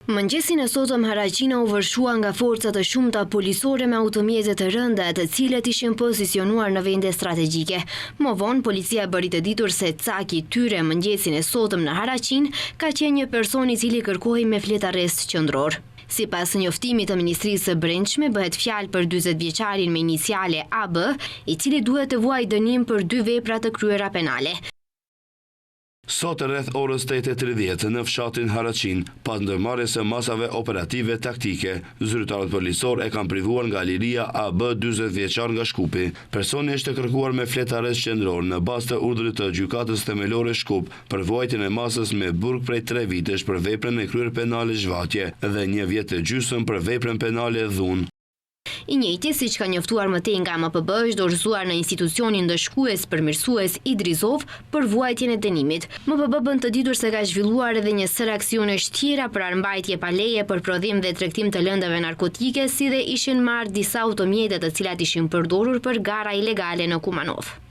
Mëngjesin e sotëm Haraçina u vërshua nga forca të shumta policore me automjete të rënda, të cilët ishin pozicionuar në vende strategjike. Më vonë, policia bëri të ditur se cak i tyre mëngjesin e sotëm në Haraçinë ka qenë një person i cili kërkohej me fletarrest qendror. Sipas njoftimit të Ministrisë së Brendshme, bëhet fjalë për 40 vjeçarin me iniciale AB, i cili duhet të vuajë dënim për dy vepra të kryera penale. Sot rreth orës 8:30 në fshatin Haraçinë, pas ndërmarrjes së masave operative taktike, zyrtarët policorë e kanë privuar nga liria AB 40 vjeçar nga Shkupi. Personi është kërkuar me fletarrest qendror në bazë të urdhrit të Gjykatës Themelore Shkup për vuajtjen e masës me burg prej 3 vitesh për veprën e kryer penale zhvatje dhe një vjet e gjysmë për veprën penale dhunë. I njëjti, siç ka njoftuar më tej nga MPB, është dorëzuar në institucionin ndëshkues përmirësues Idrizov për vuajtjen e dënimit. MPB bën të ditur se ka zhvilluar edhe një sërë aksionesh tjera për armbajtje pa leje për prodhim dhe tregtim të lëndëve narkotike, si dhe ishin marrë disa automjete të cilat ishin përdorur për gara ilegale në Kumanovë.